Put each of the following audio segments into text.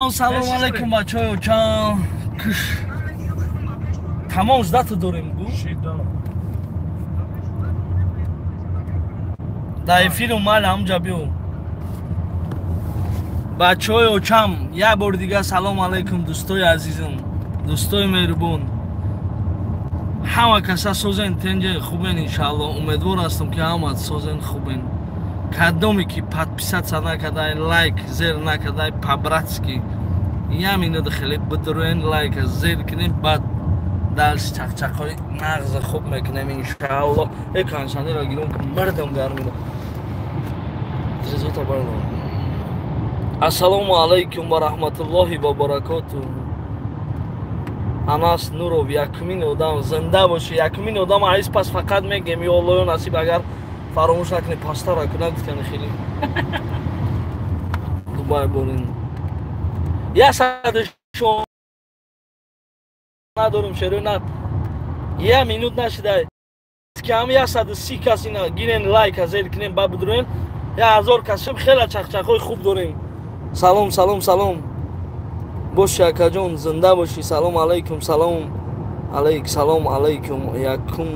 Салом алейкум, бачаҳои очам. Куш. Тамом ждать дорем гу. Дар эфир омад ҳамҷа биё. Бачаҳои очам, як бор дига салом алейкум, дӯстои азизам, дӯстои меҳрубон. Ҳама каса созен, тенҷа хубен, иншаалло. Умедвор ҳастам, ки ҳама созен, хубен. Кадоме ки подписаться накардай, лайк зер накардай, по-братски як минута хеле бидроен, лайка зер кунем, баъд дарси чақчақҳои нағза хуб мекунем, иншаалло. Э, кондиционерро гиром, ки мардам гармида. Трезота бардор. Ассалому алайкум ва раҳматуллоҳи ва баракоту. Анас Нуров якумин одам, зинда бошӣ, якумин одам. Айз пас фақат мегем, ё Аллоҳ насиб, агар фаромӯш накунӣ, пастара куна гуфтани хеле. Дубай борин. 116 надорум, шерои на. Я минут нашида. Ки ҳам 130 кас ина гирен, лайка зер кунем, ба бидроен. 1000 кас шим, хеле чақчақҳои хуб дорем. Салом, салом, салом. Боши, акаҷон, зинда бошӣ. Салом алейкум, салом алейк, салом алейкум. Якум,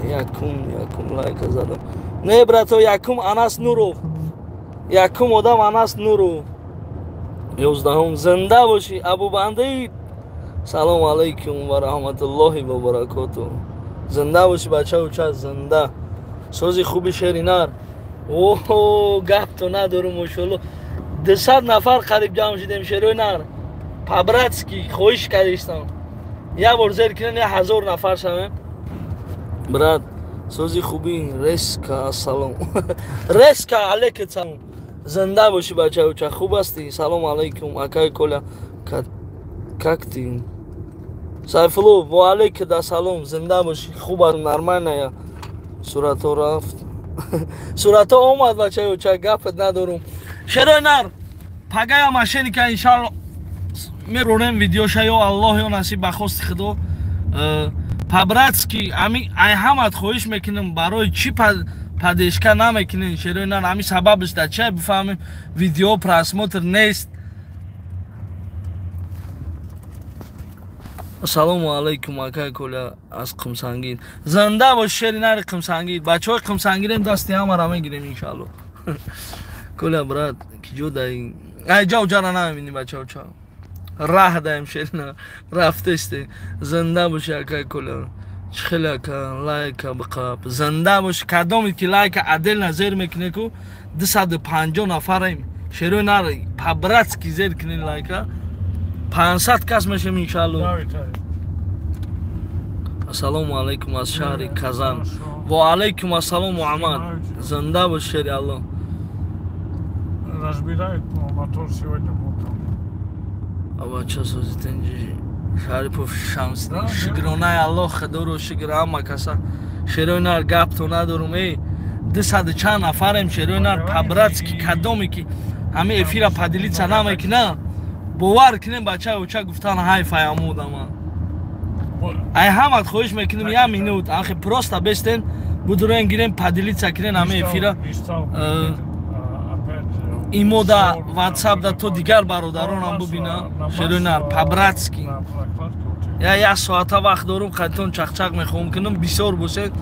якум, якум лайка задам. Не, брато, якум Анас Нуров. Якум одам Анас Нуров. 11-ум, зинда бошӣ, Абубандаи. Салом алейкум ва раҳматуллоҳи ва баракоту. Зинда бошӣ, бача уча, зинда. Сози хуби, шеринар. О, гапто надорум, мошалло. 200 нафар қариб ҷамъ шудем, шерои нар. По-братски хоҳиш кардистам. Як бор зер кунем, 1000 нафар шавем. Брат, сози хуби, реска, ассалом. Реска, алейкум салом. Зинда бошӣ, бача уча, хуб ҳастӣ? Салом алейкум, акай Коля. Как ты? Сайфулло, ва алейкум ассалом, зинда бошӣ, хуб ҳастам, нормально я. Суратҳо рафт. Суратҳо омад, бачаи уча, гапат надорум. Шерои нар, пагая мошенника иншалло меронем видеоша, ё Аллоҳ, ё насиб, ба хости Худо. По-братски ами ай ҳамат хоҳиш мекунам, барои чӣ поддержка намекунем, шерои нар? Ами сабабш дар чия бифаҳмем, видео просмотр нест. Ассалому алайкум, акай Коля, аз Қумсангир. Зинда бош, шери нари Қумсангир. Бачаҳои Қумсангирем, дасти ҳамаро мегирем, иншалло. Коля, брат, киҷо даи? Ай ҷав ҷара намебинӣ, бачаҳо, ча. Раҳ даем, шерина рафтесте. Зинда боши, акай Коля. Чӣ хеле, ака, лайка биқап. Зинда боши, кадоме ки лайка отдельно зер мекунед ку, 250 нафарем. Шерои нар, по-братски зер кунед лайка. 500 кас мешем, иншалло. Ассалому алайкум аз шаҳри Казан. Ва алайкум ассалом, Муҳаммад. Зинда бош, шери Аллоҳ. Разбирает мотор сегодня утром. Абача, созитенҷи, Шарипов Шамсиддин. Шукронаи Аллоҳ, Худоро шукр, ҳама каса. Шерои нар, гапто надорум, эй. 200 чанд нафарем, шерои нар, по-братски кадоме ки ҳами эфира поделиться намекуна, бовар кунем, бачаи оча гуфтан ҳайф ай ҳаму одама. Ай ҳамат хоҳиш мекунем, як минут, ахи просто бестен, будурен, гирем, поделиться кунен ҳами эфира. Имо да WhatsApp да то дигар бародаронам бубина, шерои нар, по-братски. Я як соата вақт дорум, қайтон чақчақ мехоҳам кунам, бисёр бошед.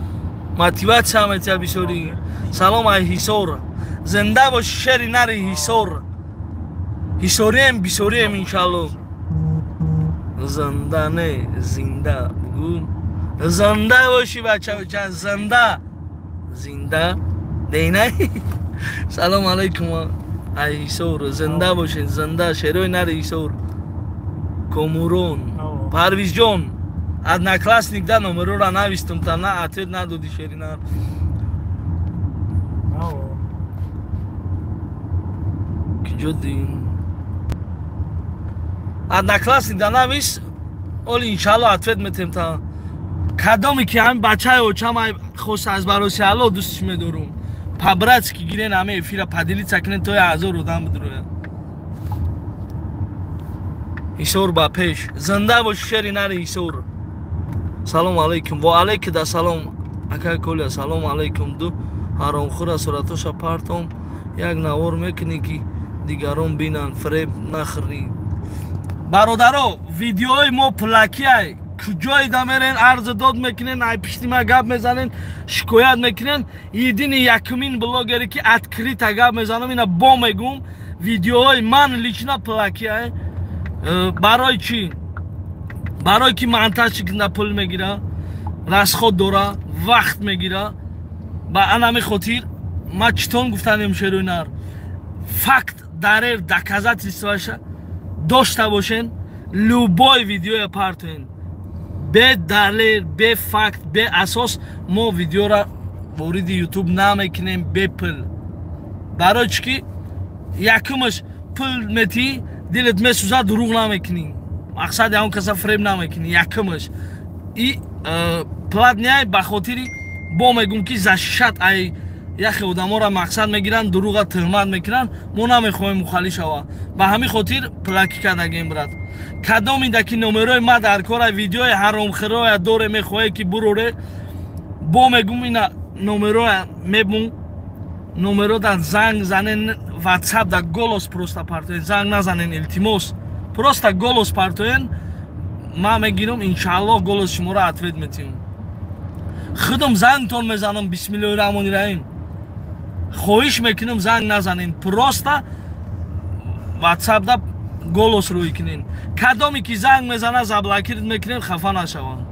Мотиватсия метия бисёри. Салом ай Ҳисор. Зинда бош, шери нари Ҳисор. Ҳисорием, бисёрием, иншалло. Зинда не, зинда. Бугу. Зинда бошӣ, бача уча, зинда. Зинда. Дейнай? Салом алейкум. Ай Ҳисор, зинда бошед, зинда, шерои нари Ҳисор. Комурон. Парвизҷон, одноклассник да номерора навистум, та на ответ надоди, шери нар. Киҷо дин? Одноклассник да навис, оли иншалло ответ метем та. Кадоме ки ҳами бачаи очам ай хос аз бароси Алло дӯстш медорум. По-братски гирен ҳами эфира поделиться кунен, то 1000 одам бидрояд. Ҳисор ба пеш. Зинда бош, шери нари Ҳисор. Салом алейкум. Ва алейкум ассалом. Акай Коля, салом алейкум. Ду ҳаромхӯра суратоша партом, як навор мекунӣ, ки дигарон бинанд, фиреб нахӯрӣ. Бародаро, видеои мо пулакиай. Куҷое да мерен, арза дод мекунен, ай пишти ма гап мезанен, шикоят мекунен. Едини якумин блогере ки открыто гап мезанам, ина бо мегум, видеои ман лично пулакиай. Барои чӣ? Барои ки монтажчик на пул мегира, расход дора, вақт мегира. Ба анами хотир ма читон гуфтанем шерӯйнар. Факт дарер доказательствоша дошта бошен, любой видеоя партоен. Бе далел, бе факт, бе асос мо видеора вориди ютуб намекунем бе пул. Барои чӣ ки якумаш пул метӣ, дилат месӯзад, дурӯғ намекунӣ. Мақсади ҳамон каса фреб намекунӣ. Якумаш. И платняй ба хотири бо мегум ки защищат ай яхе одаморо мақсад мегиранд, дурӯға тӯҳмат мекунанд, мо намехоҳем мухалли шава. Ба ҳамин хотир плаки кардагем, брат. Кадомида ки номерои ма дар кора видеои ҳаромхӯроя доре мехоҳе ки буроре, бо мегум ина номероя мебун, номеро дар занг занен, ватсап дар голос просто партоен, занг назанен, илтимос. Просто голос партоен, ма мегирам, иншааллоҳ голос шуморо ответ метиҳам. Худам зангтон мезанам, бисмиллоҳи раҳмони раҳим. Хоҳиш мекунам занг назанен, просто ватсапда голос рӯй кунен. Кадоме ки занг мезана, заблокировать мекунем, хафа нашаванд.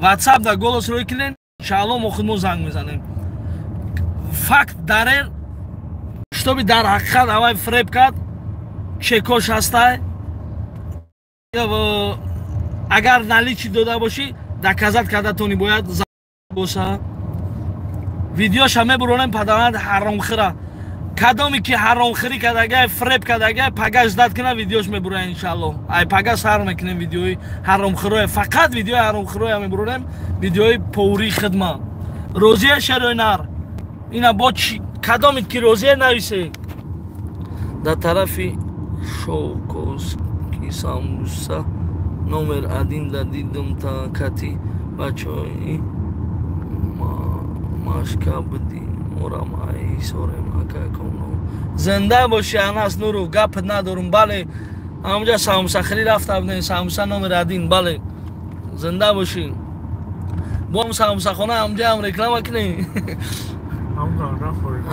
Ватсапда голос рӯй кунен, иншааллоҳ мо худмо занг мезанем. Факт дарер, шутоби дар ҳақиқат авай фреб кард, чекош ҳастай. Агар наличи дода бошӣ, доказать кардатони бояд боша. Видеоша мебуронем падаранд ҳаромхӯра. Кадоме ки ҳаромхӯрӣ кардагай, фреб кардагай, пага ждат кина, видеош мебуроя иншааллоҳ. Ай пага сар мекунем видеои ҳаромхӯроя, фақат видеои ҳаромхӯроя мебуронем, видеои поври хидма. Розия шероинар. Ина бо кадоме ки розия нависе. Дар тарафи Шовковский самбуса номер 1 да дидум та кати бачаҳои машка будӣ морам ай сорем ака комно. Зинда бошӣ Анас Нуров, гап надорум, бале ҳамҷа самбусахӯрӣ рафта будем, самбуса номер 1, бале зинда бошӣ. Бо ҳам самбусахона ҳамҷа ҳам реклама кунем.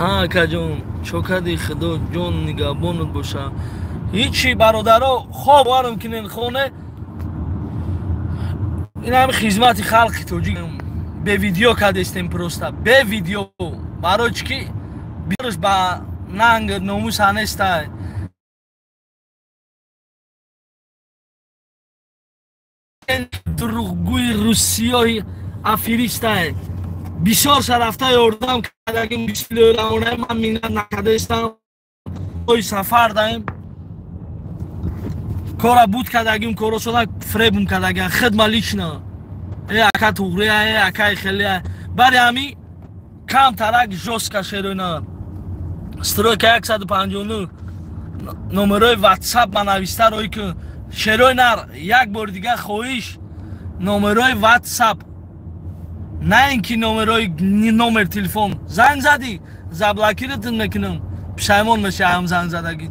Ҳа акаҷон, чо кади, худо ҷон нигаҳбонат боша. Ҳичи бародаро, хоб варм кунен хоне. Ин ҳами хизмати халқи тоҷик. Бе видео кардестем просто, бе видео. Барои чӣ ки бирш ба нанг номус ҳанестай. Дурӯғгӯи русиёи аферистай. Бисёр шарафта ёрдам кардагим, бисмиллоҳи ман миннат накардаистам. Ой сафар даем. Кора буд кардагим, коро шуда фребум кардагим, хидма лично. Э ака туғрия, э акаи хелия. Бари ҳами камтарак жёстко шерӯна. Стройка 159 номерои WhatsApp ма нависта рӯй кун. Шерӯи нар, як бори дигар хоҳиш, номерои WhatsApp. На ин ки номерои номер телефон. Занг задӣ, заблокировать мекунам. Пушаймон мешавӣ ҳам занг задагӣ.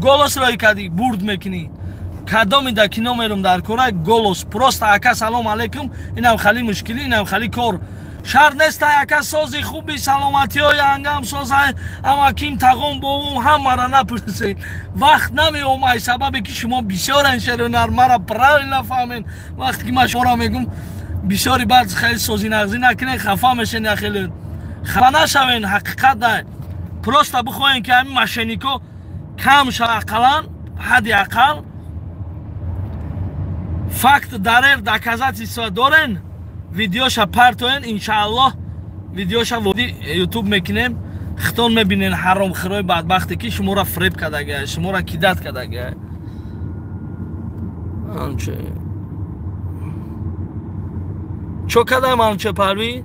Голос рӯй кардӣ, бурд мекунӣ. Кадоми да ки номерум дар кора голос. Просто ака салом алейкум, инам хали мушкилӣ, инам хали кор. Шарт нест ака сози хуби саломатиҳои ангам созай, ама ким тағом бовум ҳамара напурсед. Вақт намеом ай сабабе ки шумо бисёрен шерӯнар, мара правильно фаҳмен. Вақте ки ман шуморо мегум, бисёри баъд хеле сози нағзӣ накунед, хафа мешен я хеле. Хафа нашавен, ҳақиқат дай. Просто бихоҳем ки ҳамин мошеннико кам шава ақаллан, ҳадди ақал. Факт дарер доказательства дорен, видеоша партоен, иншааллоҳ видеоша води ютуб мекунем, хитон мебинен ҳаромхӯрои бадбахте ки шуморо фреб кардагия, шуморо кидат кардагия. Анче чо кардам анче парви?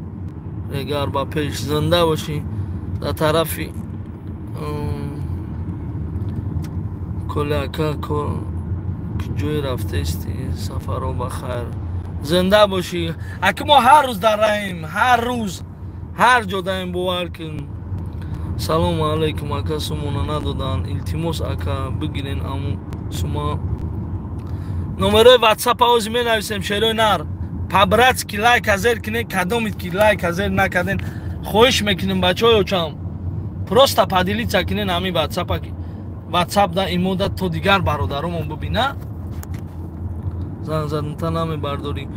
Эгар ба пеш зинда бошӣ. Дар тарафи коляка ҷое рафтаисти, сафаро ба хайр. Зинда бошӣ. Аки мо ҳар рӯз дар раҳем, ҳар рӯз, ҳар ҷо даем, бовар кун. Салому алайкум ака, сумона надоданд, илтимос ака бигирен аму сума. Номерои WhatsApp ози менависем шерои нар. По-братски лайк азер кинен, кадомид ки лайк азер накарден. Хоҳиш мекунем бачаҳои очам. Просто поделиться кинен ҳамин WhatsApp-а ки WhatsApp да имода то дигар бародаромон бибина. Зан заданта намебардорӣ.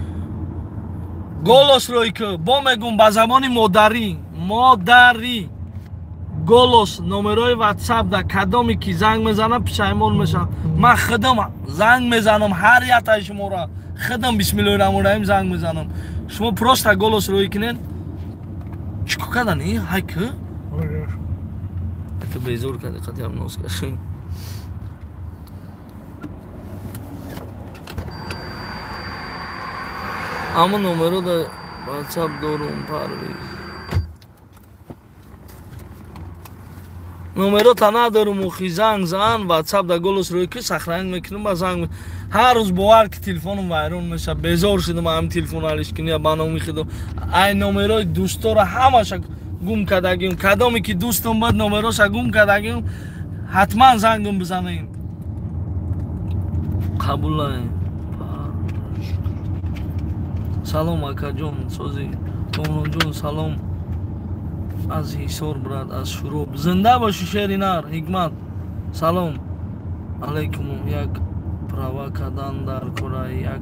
Голос рой ки бо мегум ба забони модарӣ, модарӣ. Голос номерои WhatsApp да кадоме ки занг мезанам пишаймон мешавам. Ман худам занг мезанам ҳар яктаи шуморо. Худам бисмиллоҳи раҳмони раҳим занг мезанам. Шумо просто голос рой кинен. Чӣ кор кардани? Ҳай ки? Это безор карди қатиам нос каши. Аммо номеро да WhatsApp дорум Парвиз. Номеро та надорум охи занг зан WhatsApp да голос рӯй ки сахранит мекунам ба занг. Ҳар рӯз бовар ки телефонум вайрон мешавад. Безор шудам ҳамин телефон алиш кунӣ ба номи худо. Ай номерои дӯстора ҳамаша гум кардагим. Кадоме ки дӯстам буд номероша гум кардагим. Ҳатман зангам бизанем. Қабулаем. Салом акаҷон, сози Комронҷон, салом аз Ҳисор брат, аз Шуроб. Зинда боши шери нар, Ҳикмат. Салом алайкум. Як права кардан дар кора як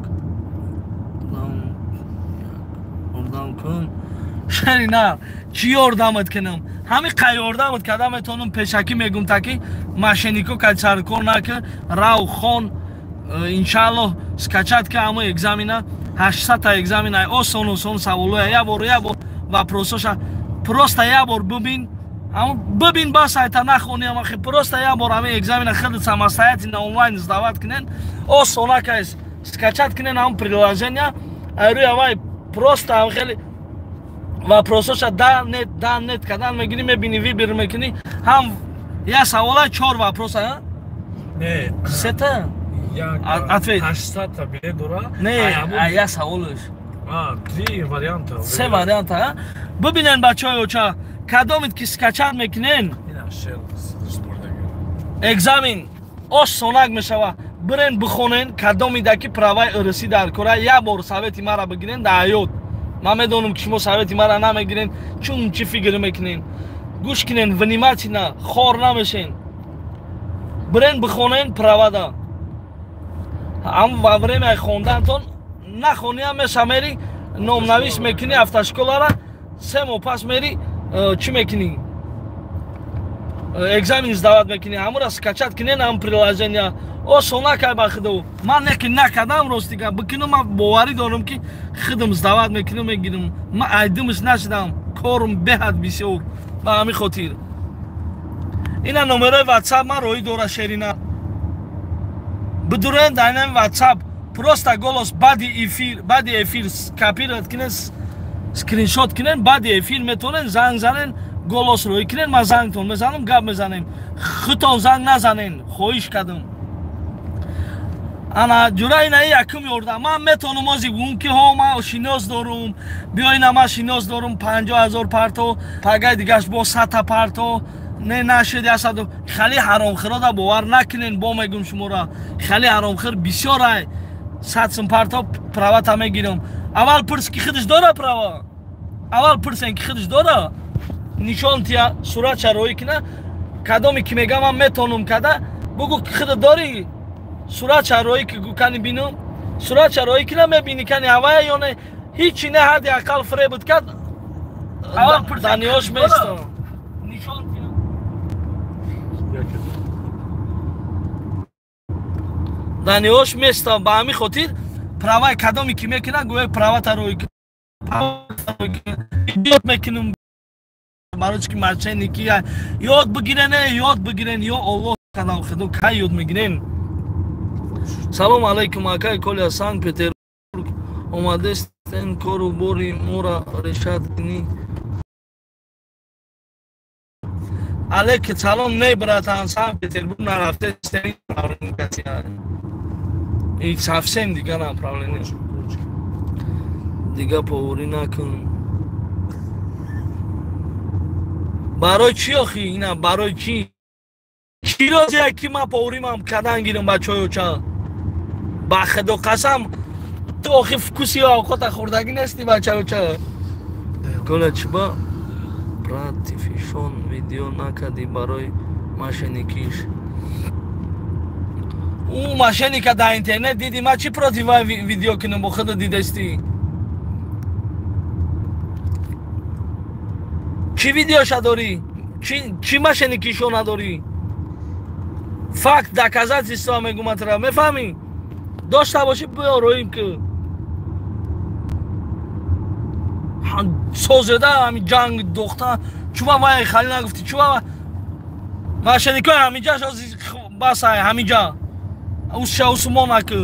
ёрдам кун. Шери нар, чӣ ёрдамат кунам? Ҳамин қай ёрдамат карда метавонам пешакӣ мегум таки мошеннико кай саркор накун, рав хон, иншааллоҳ скачать ка ҳама экзамена 800 экзамена осон осон саволоя я бор вопросоша просто я бор бибин, бибин бас айта нахони амахи просто я бор ҳамин экзамена худ самостоятельно онлайн сдавать кунен, осона кайс скачать кунен ҳам приложение, айрӯи авай просто ҳам хеле вопросоша да нет кардан мегирӣ, мебини выбор мекунӣ, ҳам я савола 4 вопроса, не сета ответ. 800 билет дора? Не, я саволш. 3 варианта. 3 варианта. Бибинен бачаҳои оча, кадомит ки скачать мекунен? Экзамен осонак мешава. Бирен бихонен, кадомида ки праваи РС дар кора, як бор совети мара бигирен дар ҳаёт. Ман медонам ки шумо совети мара намегирен, чун чӣ фикр мекунен. Гӯш кунен внимательно, хор намешен. Бирен бихонен правада. Ам во время хондантон нахони ҳам меша мери номнавис мекунӣ автошколара, 3 моҳ пас мери чӣ мекунӣ? Экзамен сдавать мекунӣ, ҳамура скачать кунен ҳам приложение. Осона кай ба худо. Ман не ки накардам рости гап, бикунам ман боварӣ дорам ки худам сдавать мекунам мегирам. Ман айдимш нашидам, корум беҳад бисёр. Ба ҳамин хотир. Ина номерои WhatsApp ман роҳӣ дора шерина. Бидурен дар ин WhatsApp просто голос баъди эфир копировать кунен, скриншот кунен, баъди эфир метавонен занг занен, голос рӯй кунен, ман зангтон мезанам, гап мезанем. Худтон занг назанен, хоҳиш кардам. Ана ҷура ина якум ёрдам. Ман метавонам ози гӯм ки ҳо ман шинос дорум, биё ина ман шинос дорум 50 000 парто, пагай дигаш бо 100 парто. Не нашид ясаду хали ҳаромхӯрода бовар накунен, бо мегум шуморо. Хали ҳаромхӯр бисёр ай 100 сум парто правата мегирам. Аввал пурс ки худаш дора права. Аввал пурсен ки худаш дора. Нишон тия суратша роӣ кина. Кадоме ки мегам ман метавонам када, бугу ки худат дорӣ. Суратша роӣ ки гу кани бинам. Суратша роӣ кина мебинӣ кани ҳавая ё не. Ҳичи не ҳадди ақал фиребат кард. Аввал пурс даниёш местам. Нишон тия даниёш местам. Ба ҳамин хотир праваи кадоме ки мекунад, гӯяй правата рӯй ёд мекунам. Барои ки мошенники ёд бигирен, ёд бигирен, ё Аллоҳ кадам худо кай ёд мегирен. Салом алайкум акай Коля, Санкт-Петербург омадестен, кору бори мора решат кунӣ. Алейк салом, не братан, Санкт-Петербург нарафтестен, и совсем дига направление. Дига поварӣ накун. Барои чӣ охи ина, барои чӣ? Чӣ розия ки ман поваримам кардан гирам бачаҳои оча? Ба худо қасам ту охи вкуси овқота хӯрдагӣ нести бачаоча. Коля чиба противишон видео накардӣ барои мошенникиш? Ӯ мошенника дар интернет диди, ман чӣ против вай видео кунам, бо худо дидастӣ? Чӣ видеоша дорӣ? Чӣ мошенникишо надорӣ? Факт доказательство мегуматра, мефаҳмӣ? Дошта бошӣ биёроим ки созеда ҳами ҷанг дохта чуба вай хали нагуфтӣ, чуба мошенникои ҳамиҷа басай ҳамиҷа усша усмона ки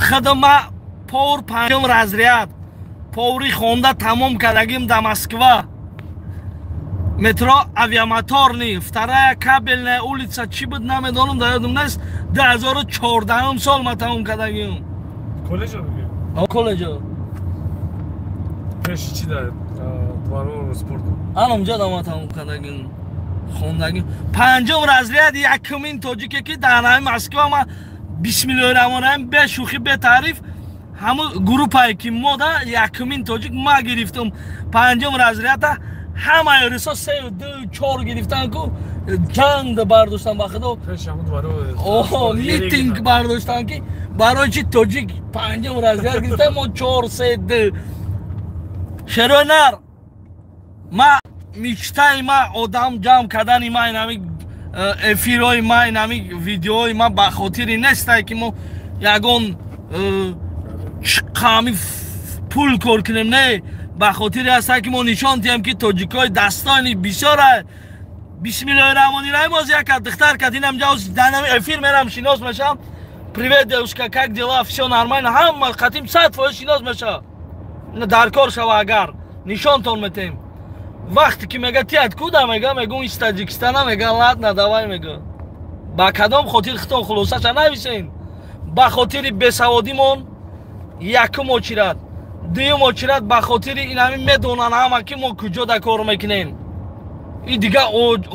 худма повар панҷум разряд повари хонда тамом кардагим да Москва, метро Авиамоторный, вторая кабельная улица, чӣ буд намедонам, дар ёдам нест. 2014 сол ма тамом кардагим. Коллеҷа буги? Коллеҷа. Пеши чӣ дар дворо спорт? Анамҷа да ма тамом кардагим, хондагим. Панҷум разряд, якумин тоҷике ки дар ҳамин Москва ма бисмиллоҳи раҳмони раҳим бе шӯхӣ бе таъриф ҳамун группае ки мо да якумин тоҷик ма гирифтам панҷум разряда. Ҳамаи русо 3, 2, 4 гирифтан ку ҷанг бардоштан ба худо, митинг бардоштан ки барои чи тоҷик панҷум разряд гирифта, мо 4, 3, 2. Шерои нар ма мечтаи ма одам ҷамъ кардани ма инами эфирҳои ма инами видеоҳои ма ба хотири нестай ки мо ягон қами пул кор кунем, не, ба хотири ҳастае ки мо нишон диҳем ки тоҷикҳои дастони бисёра. Бисмиллоҳи раҳмони раҳим оз яка духтар кад инам ҷа данами эфир мерам шинос мешам. Привет, девушка, как дела, всё нормально? Ҳама қатим 100% шинос меша. Дар кор шава агар нишонтон метем. Вақте ки мега ти откуда, мега мегум из Таҷикистана, мега ладно давай, мега. Ба кадом хотир хитон хулосаша нависен? Ба хотири бесаводимон якум очират, дуюм очират ба хотири ин ҳамин медонанд ҳама ки мо куҷо да кор мекунем. И дига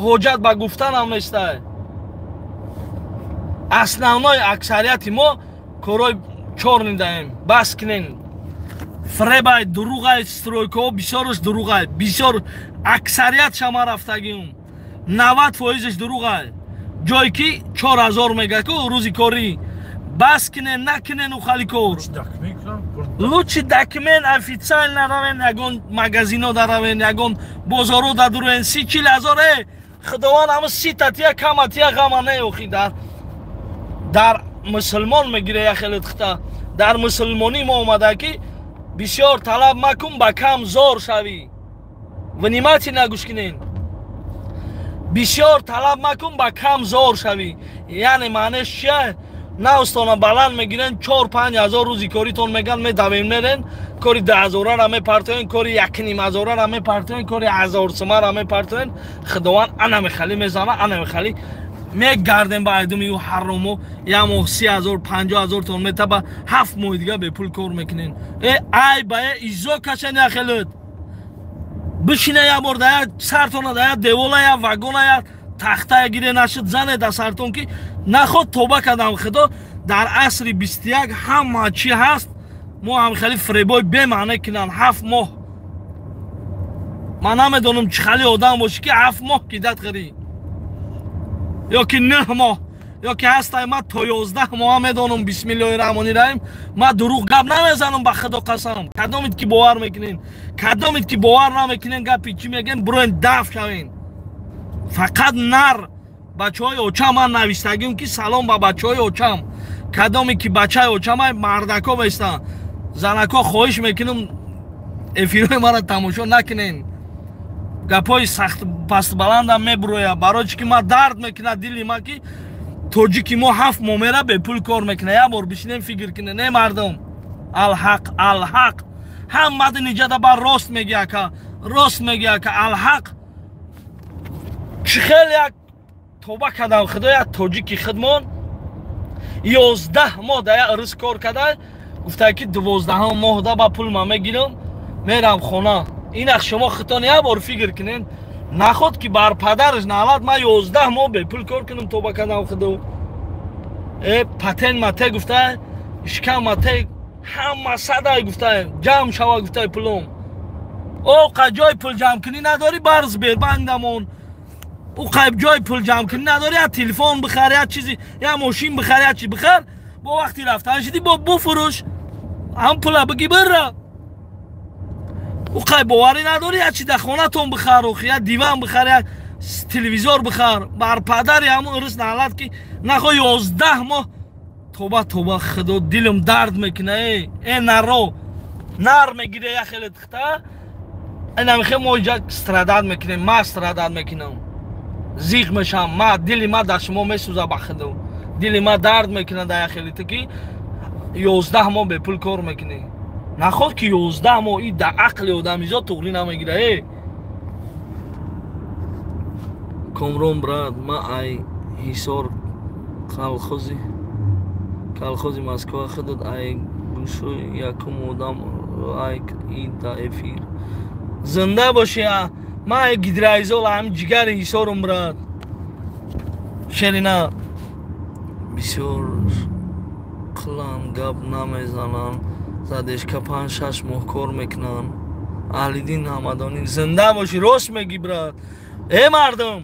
ҳоҷат ба гуфтанам нестай. Основной аксарияти мо корҳои чорни даем, бас кунем. Фребай, дуруғай, стройкаҳо бисёрш дуруғай, бисёр аксарият шама рафтагиум 90%-ш дуруғай. Ҷое ки 4000 мега ку рӯзи корӣ, бас кунен, накунен ухали кор. Лучше документ официально равен, ягон магазино даравен, ягон бозоро дадуруен. 30-40 ҳазор худованд ҳама 30 тия кама тия ғама не охи дар мусулмон мегире я хеле тихта. Дар мусулмонӣ мо омада ки бисёр талаб макун, ба кам зор шавӣ. Внимательно гӯш кунен. Бисёр талаб макун, ба кам зор шавӣ. Яъне маънеш чия? На устона баланд мегирен 4-5 ҳазор рӯзи коритон меган, медавем мерен, кори 10 ҳазорара мепартоен, кори 1,5 ҳазорара мепартоен, кори 1000 сумара мепартоен. Худованд ана мехали мезана, ана мехали мегардем ба айдуми ӯ ҳарому. Як моҳ 30 ҳазор, 50 ҳазор тон метаба, 7 моҳи дига бепул кор мекунен. Э ай ба э изо кашен яхелет. Бишина як бор да як сартона да як девола як вагона як тахтая гире нашид зане да сартон ки наход тоба кардам. Худо дар асри 21 ҳама чӣ ҳаст, мо ҳам хеле фребой бемаъне кунанд 7 моҳ. Ман намедонам чӣ хали одам бошӣ ки 7 моҳ кидат хӯрӣ ё ки 9 моҳ ё ки ҳастай. Ман то 11 моҳа медонам. Бисмиллоҳи раҳмони раҳим ман дурӯғ гап намезанам ба худо қасам. Кадомит ки бовар мекунен, кадомит ки бовар намекунен, гапи чӣ мегӯен, буроен даф шавен. Фақат нар бачаҳои очам ман навиштагим ки салом ба бачаҳои очам. Кадоме ки бачаи очамай мардако бестан, занако хоҳиш мекунам эфирҳои маро тамошо накунен. Гапҳои сахт пастбаландам мебурояд, барои чи ки ман дард мекунад дили ман ки тоҷики мо 7 моҳ мера бепул кор мекунад. Як бор бишинем фикр кунем, не мардум. Алҳақ, алҳақ ҳамади ниҷада бар рост мегӣ ака, рост мегӣ ака, алҳақ. Чӣ хеле як тоба кардам худо, як тоҷики худмон 11 моҳ да як рӯз кор карда, гуфта ки 12 моҳда ба пул ман мегирам, мерам хона. Инах шумо худтон як бор фикр кунен. Наход ки бар падараш налат ман 11 моҳ бепул кор кунам тоба кардам худо. Патент мате гуфта, ишкам мате ҳама садай гуфта, ҷамъ шава гуфта пулом. Оқа ҷои пул ҷамъкунӣ надорӣ, бар Сбербанк дамон. Ӯ ҷои пул ҷамъкунӣ надорӣ, я телефон бихар, я чизи, я мошин бихар, я чи бихар. Бо вақти рафтан шидӣ, бо буфурӯш. Ҳам пула бигӣ бира. Ӯ боварӣ надорӣ, я чи дар хонатон бихар, я диван бихар, я телевизор бихар. Бар падари ҳамон ирис налат ки нахо 11 моҳ тоба тоба худо дилам дард мекуна. Э наро нар мегире я хеле тихта. Инамихе мо иҷа страдат мекунем, ма страдат мекунам. Зиқ мешам, ма дили ма дар шумо месӯза ба худо. Дили ма дард мекуна дар я хеле тики 11 моҳ бепул кор мекунӣ. Наход ки 11 моҳ и дар ақли одамизод туғрӣ намегира. Комрон брат, ма ай Ҳисор колхози Москва худат ай гӯшои якум одам лайк и да эфир. Зинда боши, ма ай гидроизол ҳам ҷигари Ҳисорум брат. Шерина бисёр қилан гап намезананд, задешка 5-6 моҳ кор мекунанд. Аҳлиддин Ҳамадонӣ зинда бошӣ, рост мегӣ брат. Э мардум,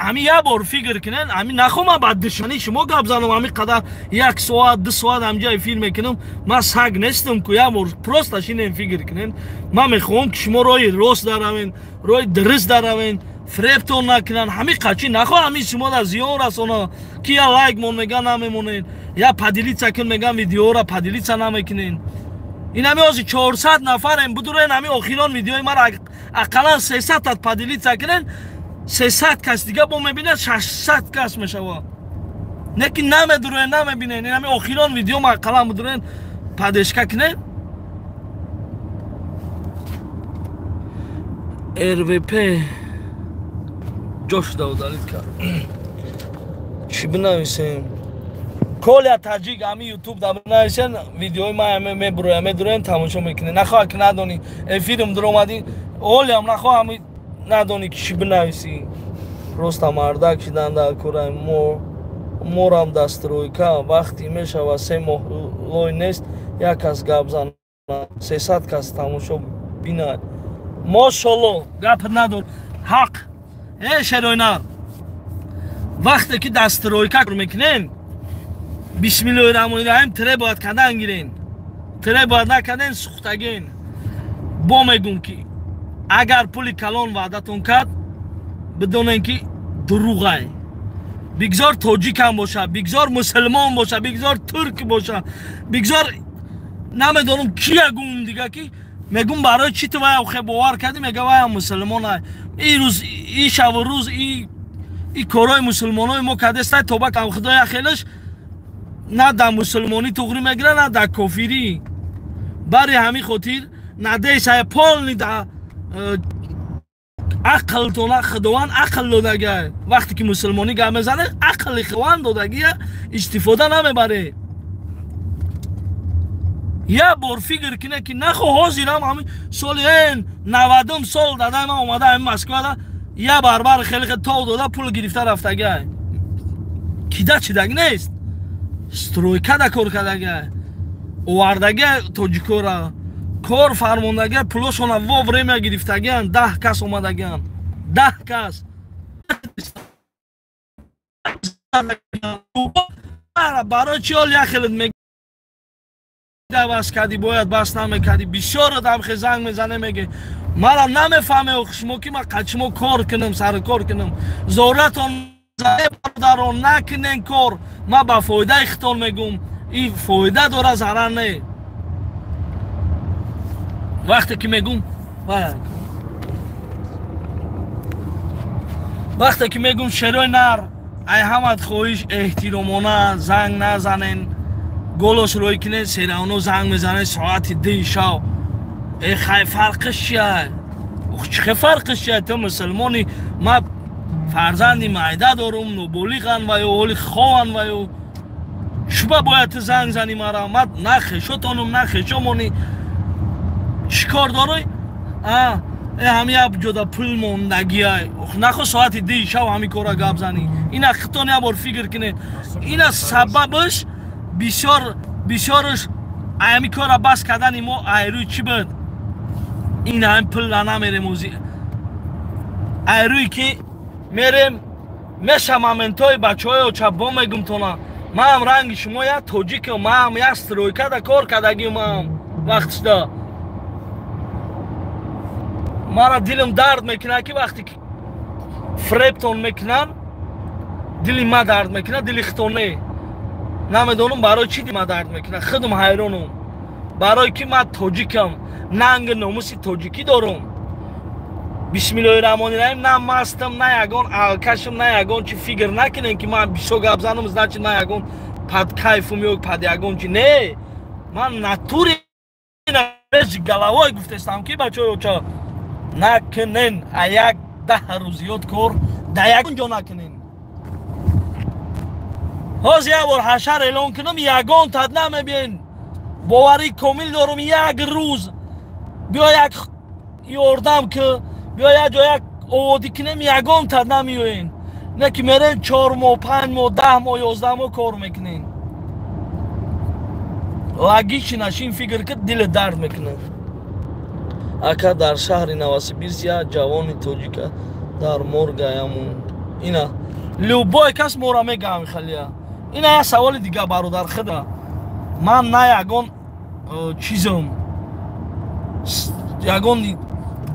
ҳами як бор фикр кунен, ҳами нахоҳам ба душмани шумо гап занам, ҳами қадар 1 соат 2 соат ҳамҷа эфир мекунам, ман саг нестам ку, як бор просто шинем фикр кунен. Ман мехоҳам ки шумо роҳи рост даравен, роҳи дуруст даравен, фиребтон накунанд. Ҳами қачи нахоҳам ҳами шумо дар зиён расона, ки я лайк мон меган намемонен, я поделиться кун меган видеоро поделиться намекунен. Ин ҳами ҳозир 400 нафарем, будурен ҳами охирон видеои маро ақаллан 300 та поделиться кунен, 300 кас дига бо мебинад 600 кас мешава. Не ки намедурен, намебинен. Ин ҳами охирон видео ма ақаллан будурен поддержка кунен. РВП ҷош да удалить кард. Чӣ бинависем? Коля Таҷик ҳами ютуб да бинависен, видеои ма мебуроя, медурен, тамошо мекунен. Нахоҳ ки надонӣ эфирм дуромадӣ, олиам нахоҳ ҳами надонӣ ки чӣ бинависӣ. Просто мардак шидан дар кураи мо морам дастройка вақти мешава 3 моҳ лой нест, як кас гап зана, 300 кас тамошо бинад. Мошалло, гап надор, ҳақ. Шеройнар, вақте ки дастройка мекунен, бисмиллоҳи раҳмони раҳим тире бояд кардан гирен, тире бояд накарден сухтаген. Бо мегум ки агар пули калон ваъдатон кард, бидонен ки дурӯғай. Бигзор тоҷикам боша, бигзор мусулмон боша, бигзор турк боша, бигзор намедонам кия гум дига ки мегум барои чӣ ту вая хе бовар кардӣ, мега вая мусулмон ай. И рӯз, и шаву рӯз, и корҳои мусулмонои мо кардестай, тоба кам худоя хелаш на дар мусулмонӣ туғрӣ мегира, на дар кофирӣ. Бари ҳамин хотир надейсая полни да ақлтона худованд ақл додагия. Вақте ки мусулмонӣ гап мезане, ақли худованд додагия истифода намебаре. Як бор фикр кине ки нахо ҳозирам ҳамин соли 90 сол дадай ман омада ҳамин Москвада як барбар хеле хеле тов дода пул гирифта рафтагия. Кида чидаг нест, стройка да кор кардагия, овардагия тоҷикора, кор фармондагия, пулошона во время гирифтагиян, 10 кас омадагиян, 10 кас. Барои чӣ ҳол як хелет мега бас кардӣ, бояд бас намекардӣ. Бисёр одам хе занг мезане, меге мара намефаҳме шумо ки ман қад шумо кор кунам, сари кор кунам. Зоратон бародарон накунен кор, ман ба фоидаи хитон мегум, и фоида дора, зарар не. Вақте ки мегум, вақте ки мегум шерои нар, ай ҳамат хоҳиш эҳтиромона занг назанен, голос рӯй кунен, серавно занг мезанен соати 2 шав. Э хай фарқиш чия? Чӣ хе фарқиш чия? Ту мусулмони, ма фарзанди майда дорум, ноболиған ва ё ҳоли хован ва ё чӯба бояд ту занг зани мара? Ма на хешотонум, на хешомони. Чӣ кор дорӣ? Ҳами як ҷода пул мондагиай. Нахо соати 2 шав ҳами кора гап занӣ. Ина хитон як бор фикр кунед. Ина сабабаш бисёр бисёрш ҳами кора бас кардани мо айрӯи чӣ буд? Ин ҳами пулла намерем ози. Айрӯи ки мерем меша моментҳои бачаҳои очабо мегум тона. Маам ранги шумо як тоҷикам, маам як стройкада кор кардагим маам вақтшда. Мара дилам дард мекунад ки вақте фребтон мекунанд, дили ма дард мекунад, дили хитон не. Намедонам барои чӣ ма дард мекунад, худам ҳайронам. Барои ки ман тоҷикам, нанги номуси тоҷикӣ дорам. Бисмиллоҳи раҳмони раҳим, на мастам, на ягон алкашам, на ягон чи фикр накунем ки ман бисёр гап занам, значит ман ягон под кайфум ё под ягон чи. Не, ман натури головой гуфтестам ки бачаҳои оча накунен, а як 10 рӯз зиёд кор да ягон ҷо накунен. Ҳозир як бор ҳашар эълон кунам, ягон тад намебиен. Боварӣ комил дорам, як рӯз биё як ёрдам ки биё як ҷо як оводӣ кунем, ягон тад намеоен. Не ки мерен 4 моҳ, 5 моҳ, 10 моҳ, 11 моҳ кор мекунен. Логично шин фикр ки дилет дард мекунад. Ака дар шаҳри Новосибирск як ҷавони тоҷика дар моргаямон. Ина любой кас мора мегаам халия. Ина як саволи дига бародар худа. Ман на ягон чизам, ягон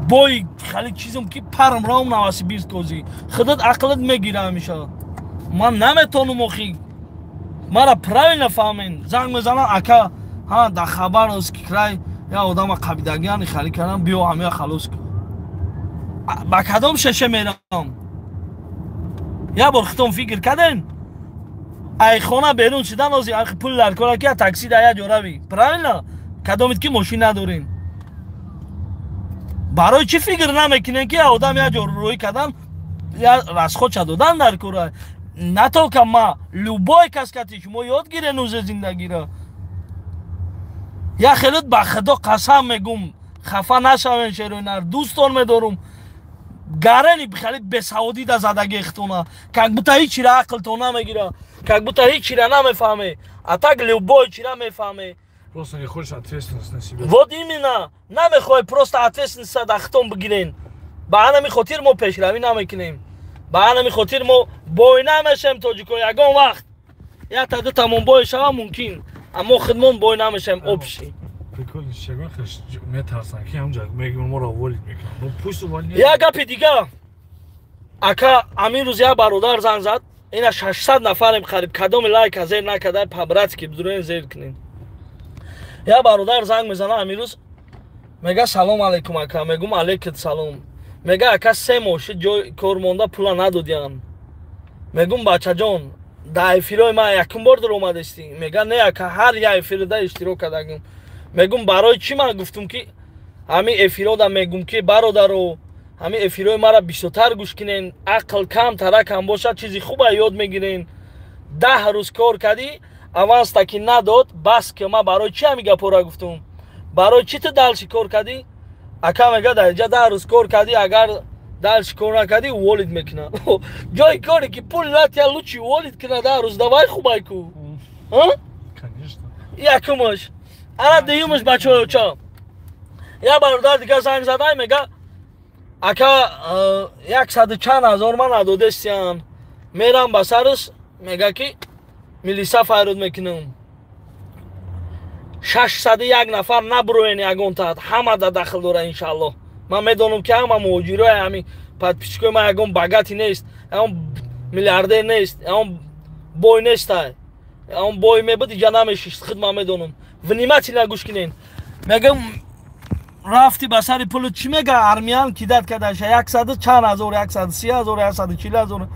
бой хали чизам ки парам раум Новосибирск кози. Худат ақлат мегира ҳамеша. Ман наметонам охи. Мара правильно фаҳмен. Занг мезанам ака, ҳа дар Хабаровский край я одама қабидагиани хали кардам, биё ҳамия халос кун. Ба кадом шеше мерам? Як бор хитон фикр карден? Ай хона берун шидан ози пул дар кора ки такси да як ҷо рави. Правильно? Кадомит ки мошин надорем. Барои чӣ фикр намекунем ки одам як ҷо рӯй кардан, я расходча додан дар кора? На только ма, любой кас кати шумо ёд гирен узе зиндагиро. Я хелот ба худо қасам мегум, хафа нашавен шероинар, дӯстон медорум. Гарени хеле бесаводӣ да задаги хитона, как будто ҳеҷ чира ақлтон намегира, как будто ҳеҷ чира намефаҳме, а так любой чира мефаҳме. Просто не хочешь ответственность на себя. Вот именно, намехоҳе просто ответственность да хитон бигирен. Ба ҳамин хотир мо пешравӣ намекунем. Ба ҳамин хотир мо бой намешем тоҷико ягон вақт. Як та ду тамон бой шава мумкин, аммо худмон бой намешем общий. Прикольно, ягон метарсанд ки ҳамҷа мегӯям моро уволить мекунанд. Ну пусть увольняют. Як гапи дига. Ака амин рӯз як бародар занг зад. Ина 600 нафарем қариб, кадоми лайка зер накарда, по-братски бидурен зер кунем. Як бародар занг мезана амин рӯз, мега салом алейкум ака, мегум алейкум салом. Мега ака 3 моҳ шуд ҷой кор монда пула надодиям. Мегум бачаҷон, дар эфирҳои ман якум бор дар омадестӣ? Мега не ака, ҳар як эфирда иштирок кардагим. Мегум барои чӣ ман гуфтум ки ҳамин эфирода мегум ки бародаро, ҳамин эфирҳои мара бисёртар гӯш кунен, ақл кам таракам бошад, чизи хуба ёд мегирен. 10 рӯз кор кардӣ, аванста ки надод, бас ки ман барои чӣ ҳамин гапҳоро гуфтум? Барои чӣ ту дальше кор кардӣ? Ака мега дар инҷа 10 рӯз кор кардӣ, агар дальше кор накардӣ, уволить мекунад. Ҷои коре ки пул натия, лучше уволить кунад 10 рӯз, давай хубай ку. Конечно. Якумаш. Ана дуюмаш бачаҳои оча. Як бародар дига занг задай, мега ака 100 чанд ҳазор ман надодестиян. Мерам ба сараш, мега ки милиса файрод мекунам. 601 нафар набуроен ягон таат, ҳама да дахл дора иншаллоҳ. Ман медонам ки ҳама муҳоҷирои ҳамин подписчикои ман ягон богатый нест, ягон миллиардер нест, ягон бой нестай. Ягон бой мебуд иҷа намешишт, худ ман медонам. Внимательно гӯш кунен. Мегам рафти ба сари пулу чӣ мега армиян кидат кардаша 100 чанд ҳазор, 130 ҳазор, 140 ҳазор.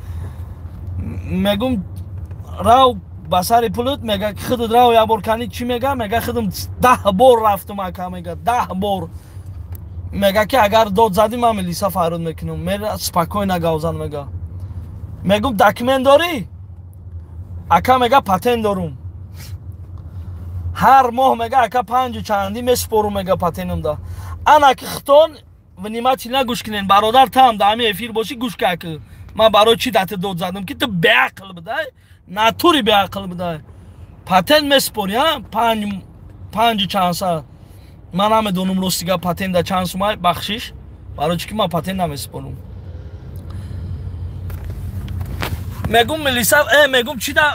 Мегум рав ба сари пулут, мега худут рав як бор кани чӣ мега? Мега худум 10 бор рафтум ака, мега 10 бор. Мега ки агар дод задӣ ман милиса фарёд мекунам. Мера спокойно гавзан мега. Мегум документ дорӣ? Ака мега патент дорум. Ҳар моҳ мега ака 5 чанди месупорум мега патентумда. Ана ки хитон внимательно гӯш кунен, бародар, там дар ҳамин эфир бошӣ, гӯш как. Ман барои чӣ дати дод задам, ки ту беақл будай, натури беақл будай. Патент месупорӣ, а? Панҷу чанд сад. Ман намедонам рости гап патент да чанд сумай, бахшиш. Барои чӣ ки ман патент намесупорам. Мегум милиса, мегум чӣ да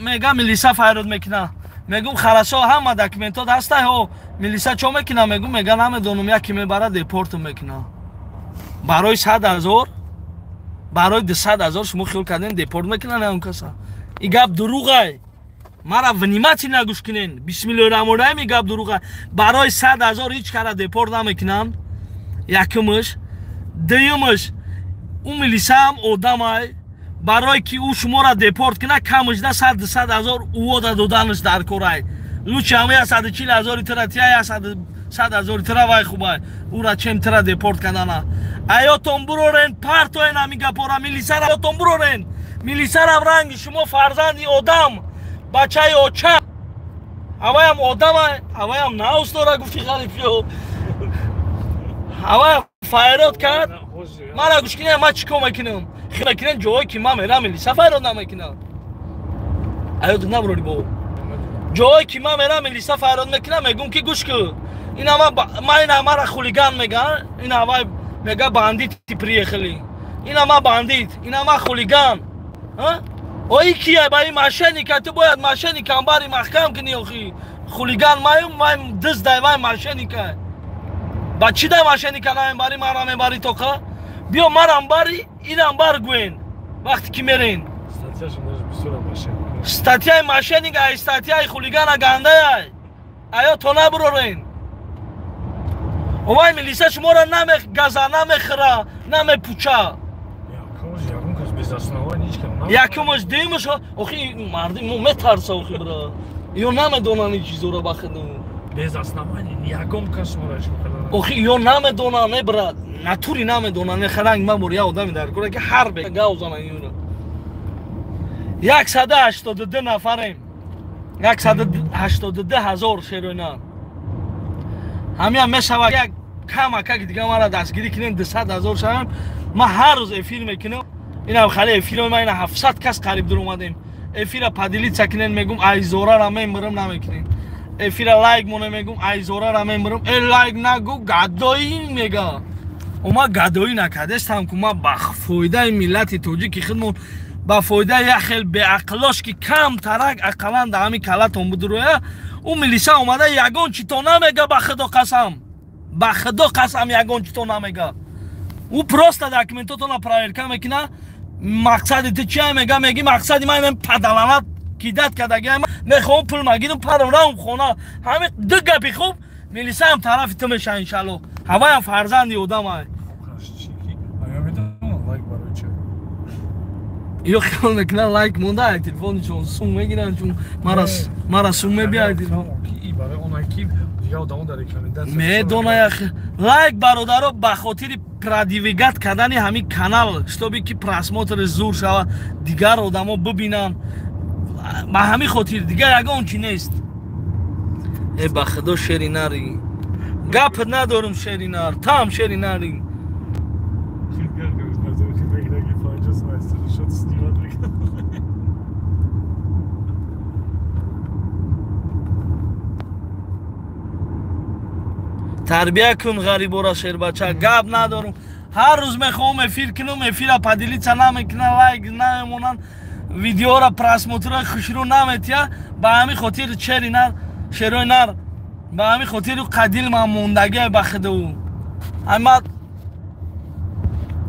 мега милиса файрод мекуна. Мегум хорошо, ҳама документот ҳастай, ҳо милиса чо мекуна? Мегум мега намедонам, яке мебара депортм мекуна. Барои 100 000, барои 200 000 шумо хиёл кардем депорт мекунан он каса. И гап дурӯғай. Мара внимательно гӯш кунен. Бисмиллоҳир раҳмонир раҳим, и гап дурӯғай. Барои 100 000 ҳеҷ кара депорт намекунанд. Якумаш, дуюмаш, ӯ милисаам одамай. Барои ки ӯ шуморо депорт кунад, камаш да 100-200 000 ӯода доданаш дар корай. Лучше ҳама 140 000 тира тия 100 000 тира вай хубай. Ӯра чем тира депорт кардана. Аётон бурорен, партоен ҳами гапора, милисара аётон бурорен. Милисара ранги шумо фарзанди одам, бачаи оча. Ҳаваям одамай, ҳаваям наус дора, гуфти ғариб. Ҳаваям файрод кард. Мара гӯш кунед, ман чӣ кор мекунам? Хел мекунем ҷое ки ман мерам, милиса файрод намекунам. Аёд набурори бо. Ҷое ки ман мерам, милиса файрод мекунам, мегӯм ки гӯш кун. Ина ман ина мара хулиган меган, ина вай мега бандити приехали. Ина ма бандит, ина ма хулиган. А? Ой кия ба ин мошенника, ту бояд мошенникам бари маҳкам кунӣ охи. Хулиган маюм, вай диздай, вай мошенника. Ба чӣ дай мошенника намебарӣ, мара мебарӣ тоқа? Биё марам бари, инам бар гӯен. Вақте ки мерен. Статьяи мошенник ай статьяи хулигана гандаяй. Аё то набурорен. Овай милиса шуморо намегаза, намехӯра, намепуча. Якумаш, дуюмаш, охи мардум мо метарса охи бра. Ё намедонанд ин чизоро ба худум. Без основания ягон кас шуморо чӣ карданд. Охи ё намедонанд, не брат, натури намедонанд, не харанг ман бор як одами дар кора ки ҳар бе гав зананд инро. 182 нафарем. 182 000 шерона. Ҳамин мешавад як камакак дига мара дастгирӣ кунем, 200 000 шавем. Ман ҳар рӯз эфир мекунам. Инам хали эфиро ман ина 700 кас қариб дур омадем. Эфира поделиться кунен, мегум айзорара мемирам намекунем. Эфира лайк моне, мегум айзорара мемирам. Э лайк нагу гадоӣ мега. Ома гадоӣ накардестам ку ма ба фоидаи миллати тоҷики худмон, ба фоидаи як хел беақлош ки кам тарак ақаллан дар ҳамин калатон будуроя. Ӯ милиса омада ягон чито намега, ба худо қасам. Ба худо қасам ягон чито намега. Ӯ просто документотона проверка мекуна. Мақсади ту чия мега? Меги мақсади ман инам падаланат кидат кардагиам, мехоҳам пул магирам, парам равам хона. Ҳамин ду гапи хуб милисаам тарафи ту меша иншалло. Ҳаваям фарзанди одамай. Ё хиёл мекунанд лайк монда, ай телефонишон сум мегиранд, чун мара сум мебияд. Медона лайк бародаро ба хотири продвигать кардани ҳамин канал, чтобы ки просмотр зур шава, дигар одамо бибинанд. Ба ҳамин хотир дигар ягон чи нест. Э ба худо шери нари. Гап надорум шери нар, там шери нари. Тарбия кун ғарибора шербача, гап надорум. Ҳар рӯз мехоҳам эфир кунам, эфира поделиться намекунам, лайк намемонанд, видеора просмотрҳои хушрӯ наметия. Ба ҳамин хотир шери нар, шерои нар, ба ҳамин хотир қадил ман мондагия ба худу. Ама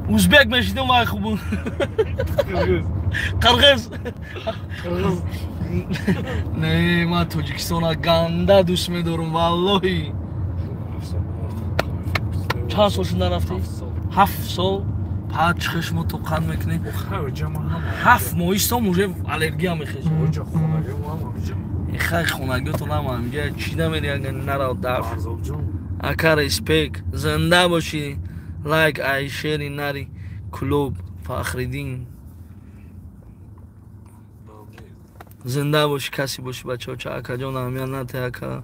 узбек мешидам вай хуб буд. Қирғиз. Не, ман Тоҷикистона ганда дӯст медорам, валлоҳи. Чанд сол шуда рафтӣ? 7 сол. Пад чихе шумо тоқат мекунед? 7 моҳи сом уже аллергия мехезед. Хай хонагиётон ҳама ҳамҷа чӣ намери агар нарав дар. Ака респект, зинда бошӣ. Лайк ай шери нари клуб Фахриддин. Зинда бошӣ, касе бошӣ бачаҳо. Ча акаҷон аҳамият нате ака.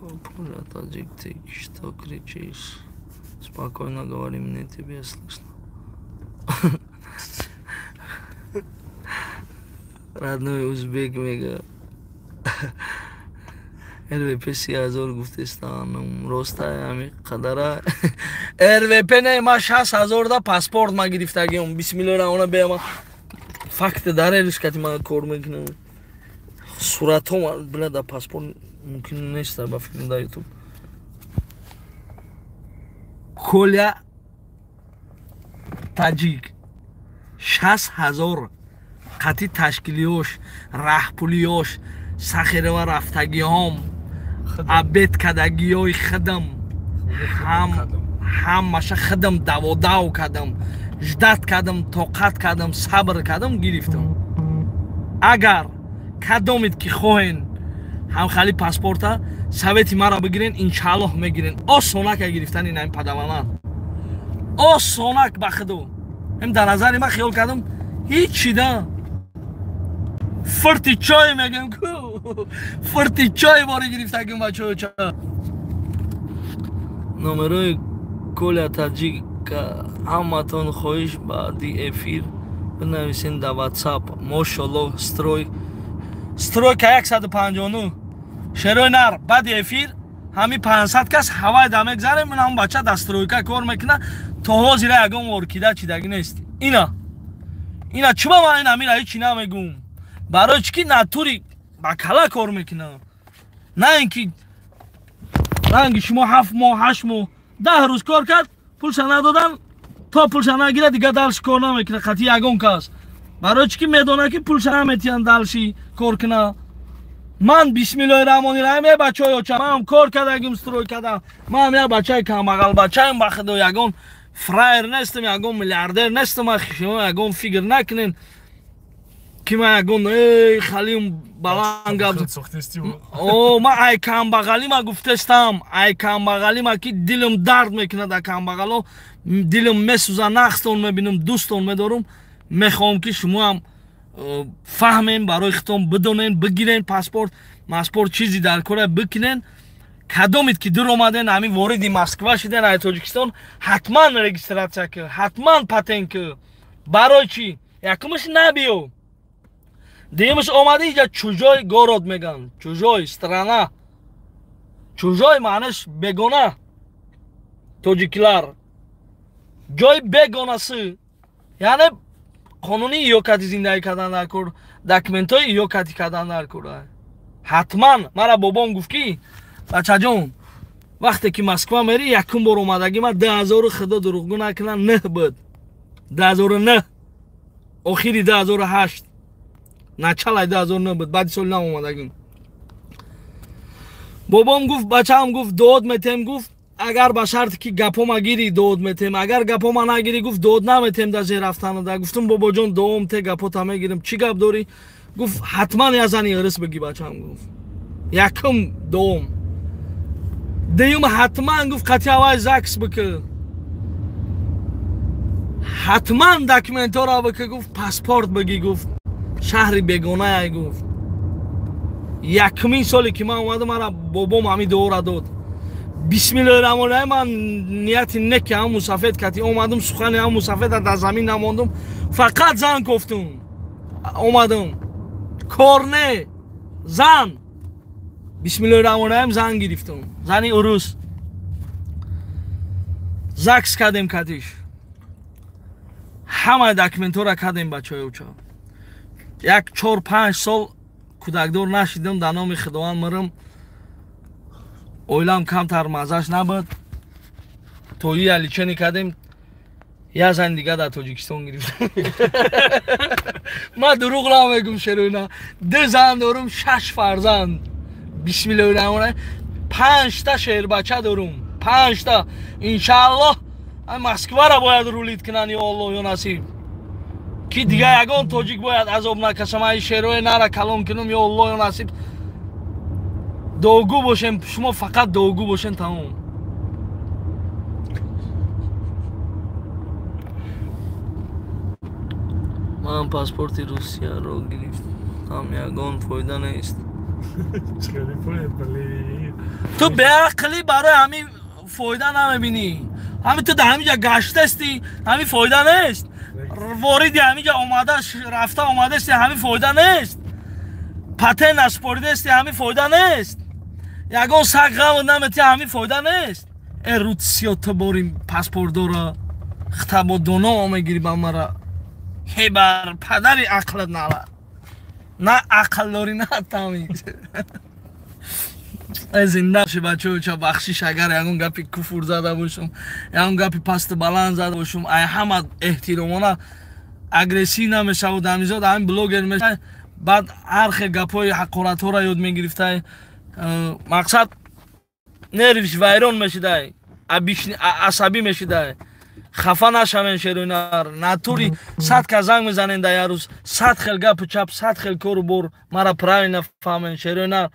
Пуля, таджик, ты что кричишь? Спокойно говори, мне тебе слышно. Родной узбек мега. РВП 30,000 гуфтестанам. Ростай ами қадара. РВП не, ма 6,000 да паспорт ма гирифтагиам. Бисмиллоҳир раҳмонир раҳим. Факт даре рискати ма кор мекунам. Суратом бля да паспорт мумкин нест ба фикрам дар YouTube. Коля таҷик 6,000 қати ташкилиёш, раҳпулиёш, сахирова рафтагиҳом, абед кадагиёи хидам, ҳамаша хидам даводав кадам, ждат кадам, тоқат кадам, сабр кадам, гирифтам. Агар кадомед ки хоҳен ҳамхали паспорта, совети маро бигирен, иншааллоҳ мегирен. Осонак гирифтани ин падавана. Осонак ба худо. Ем дар назари ман хиёл кардам, ҳеҷ да. Фурти чой мегем ку. Фурти чой бори гирифтагим бачаҳо ча. Номерои Коля таҷик ҳаматон хоҳиш баъди эфир бинависен дар WhatsApp. Мошаллоҳ, строй. Стройка 159. Шерои нар баъди эфир ҳами 500 кас ҳавай да мегзарем, ин ҳам бача дар стройка кор мекуна, то ҳозира ягон воркида чидаги нест. Ина. Ина чиба ман ин амира ҳеҷ намегум. Барои чӣ ки натури ба кала кор мекуна. На ин ки ранги шумо 7 моҳ, 8 моҳ, 10 рӯз кор кард, пулша надодан, то пулша нагирад, дигар далши кор намекуна қатъи ягон кас. Барои чӣ ки медонад ки пулша наметиҳанд далши кор куна. Ман бисмиллоҳир раҳмонир раҳим, эй бачаҳои оча, ман кор кардагим, строй кардам. Ман як бачаи камбағал бачаем, ба худо ягон фраер нестам, ягон миллиардер нестам, шумо ягон фигр накунен ки ман ягон эй халим баланд гап. О, ман ай камбағалима гуфтестам, ай камбағалима ки дилам дард мекунад дар камбағало, дилам месӯза, нақстон мебинам, дӯстон медорам, мехоҳам ки шумоам фаҳмем, барои худтон бидонен, бигирен паспорт, маспорт чизи дар кора бикунен. Кадомед ки дур омаден, ҳамин вориди Москва шиден ай Тоҷикистон, ҳатман регистратсия кӣ, ҳатман патент кӣ. Барои чӣ? Якумаш набиё. Дуюмаш омади иҷа чужой город меган, чужой страна. Чужой маънаш бегона. Тоҷикилар. Ҷои бегонасы. Яъне қонуни ёкати зиндагӣ кардан дар кор, документҳои ёкати кардан дар кор. Ҳатман мара бобом гуфт ки бачаҷон, вақте ки Москва мери, якум бор омадагӣ ман 2000 худо дурӯғгӯ накунам 9 буд. 2009, охири 2008, началаи 2009 буд, баъди соли нав омадагим. Бобом гуфт, бачаам гуфт, дод метем, гуфт, агар ба шарте ки гапома гирӣ дод метем, агар гапома нагирӣ, гуфт, дод наметем дар зер рафтанада. Гуфтум, бобоҷон, дуом те, гапота мегирам, чӣ гап дорӣ? Гуфт, ҳатман я зани ирис бигӣ, бачаам гуфт. Якум дуом. Дуюм ҳатман гуфт, қатъи аввал ЗАГС бикӣ. Ҳатман документҳоро бикӣ, гуфт, паспорт бигӣ, гуфт, шаҳри бегонае, гуфт. Якумин соле ки ман омадам, мара бобом ҳамин дуоро дод. Бисмиллоҳир раҳмонир раҳим, ман нияти неки ҳам мусафед кати омадам, сухани ҳам мусафеда дар замин намондум, фақат зан кофтум. Омадам. Кор не, зан. Бисмиллоҳир раҳмонир раҳим, зан гирифтум. Зани урус. ЗАГС кардем катиш. Ҳамаи документҳоро кардем бачаҳои оча. Як 4-5 сол кӯдакдор нашидам, дар номи Худованд мирам. Оилам камтар маззаш набуд. То ия лечение кардем, я зани дига дар Тоҷикистон гирифтам. Ман дурӯғ намегум, шероина. 2 зан дорум, 6 фарзанд. Бисмиллоҳир раҳмонир раҳим. 5 та шербача дорум, 5 та. Иншааллоҳ Москваро бояд рулит кунанд, ё Аллоҳ, ё насиб. Ки дига ягон тоҷик бояд азоб накашам, ай шерои нара калон кунам, ё Аллоҳ, ё насиб. Дуогӯ бошем, шумо фақат дуогӯ бошен, тамом. Ман паспорти Русияро гирифтам, ягон фоида нест. Чӣ пул, блин. Ту беақлӣ, барои ҳамин фоида намебинӣ. Ҳамин ту дар ҳаминҷа гаштасти, ҳамин фоида нест. Вориди ҳаминҷа омада рафта омадасти, ҳамин фоида нест. Патент наспоридасти, ҳамин фоида нест. Ягон саг ғам намети, ҳамин фоида нест. Э рутсиё, ту бори паспорт дора, хитабо доно мегири ба мара. Ҳе бар падари ақлат нала. На ақл дорӣ, на тамиз. Зинда боши, бачаҳо. Бахшиш, агар ягон гапи куфур зада бошам, ягон гапи пасту баланд зада бошам. Ай ҳама эҳтиромона агрессив намешавад ҳамизод, ҳамин блогер меша, баъд ҳар хел гапҳои ҳақоратҳоро ёд мегирифтай, мақсад нервиш вайрон мешидай, асабӣ мешидай. Хафа нашавен, шерӯнар. Натури 100 ка занг мезанен дар як рӯз, 100 хел гапу чап, 100 хел кору бор. Мара правильно фаҳмен, шерӯнар.